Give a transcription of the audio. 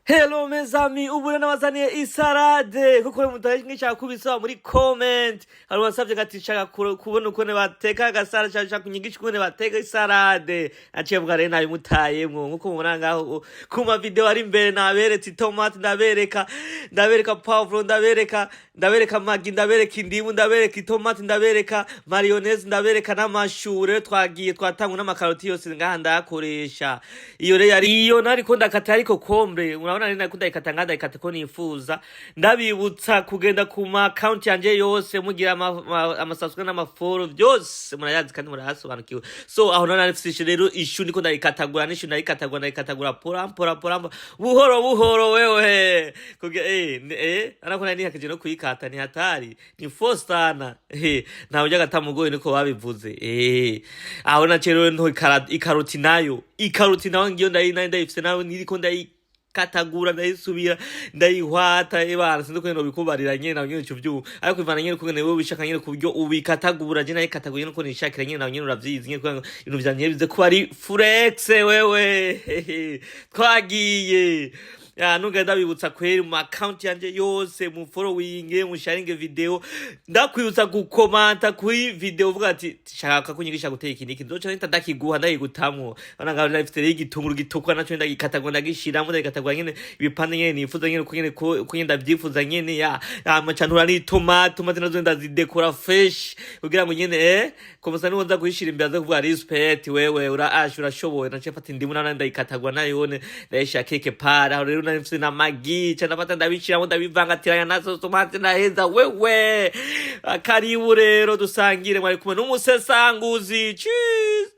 Hello mes amis, ubu rero nabazaniye isalade kuko mutaye nshaka kubisaba muri comment. Hari uwasavye ati nshaka kubona ukuntu bateka agasarade, nshaka kunyigisha ukuntu bateka isalade. Naciye mvuga rero nabimutayemwo nkuko mubona ngaho ku ma video ari imbere. Naberetse itomate, ndabereka poivron, ndabereka Maggi, ndabereka indimu, ndabereka itomate, ndabereka mayonnaise, ndabereka n'amashu. Rero twagiye twatangwa n'amakaroti yose ngaha ndayakoresha. Iyo rero yari iyo nariko ndakata, ariko concombre urabona rero nariko ndayikata ngaha, ndayikata ko nifuza. Ndabibutsa kugenda ku ma account yanje yose, mugira ama subscribe n'ama follow, byose murayazi kandi murayasobanukiwe. So aho nari nifise rero ishu, ndiko ndayikatagura n'ishu, ndayikatagura pora pora pora, buhoro buhoro wewe kugira ariko nari nihakeje no kuyikata. Ni hatari, ni fo sana, ntawe ujya gatamugoye, niko babivuze. Aho naciye rero nto ikaroti nayo ngiyo ndayifise nayo, niriko ndayikatagura, ndayisubira ndayihwata. Ebana, sinzi ukuntu nobikubarira nyene, nawe nyene ico vyuma, ariko ivana nyene ukungene wewe ubishaka nyene kuburyo ubikatagura. Je nayikataguye nuko nishakira nyene, nawe nyene uravyizi nyene, kugira ngo ibintu vyanje bize kuba ari fresh. Wewe twagiye ya nunga. Ndabibutsa kweri mu account yanje yose mu following, mu sharing video. Ndakwibutsa gukomanta kuri video uvuga ati shaka kunyigisha guteka iki niki, nzoca nita ndakiguha, ndayigutamwo. Bana ngaho ndafite rero igitunguru gitukura, naco ndagikatagura, ndagishiramo, ndagikatagura nyene ibipande nyene nifuza nyene, uko nyene uko nyene ndavyifuza nyene. Ya amacantura n'itomate, tomate nazo ndazidekora fresh kugira ngo nyene komusa niwo nza kuyishira imbere aze kuvuga respect, wewe ura ash urashoboye. Naciye mfata indimu nayo ndayikatagura, nayone ndayishira quelque part. Aho rero nari mfise na Maggi, ca ndafata ndabishiramo, ndabivangatiranya nazo tomate, ndaheza. Wewe karibu rero dusangire, mwari kumwe n'umusesanguzi. Cheers.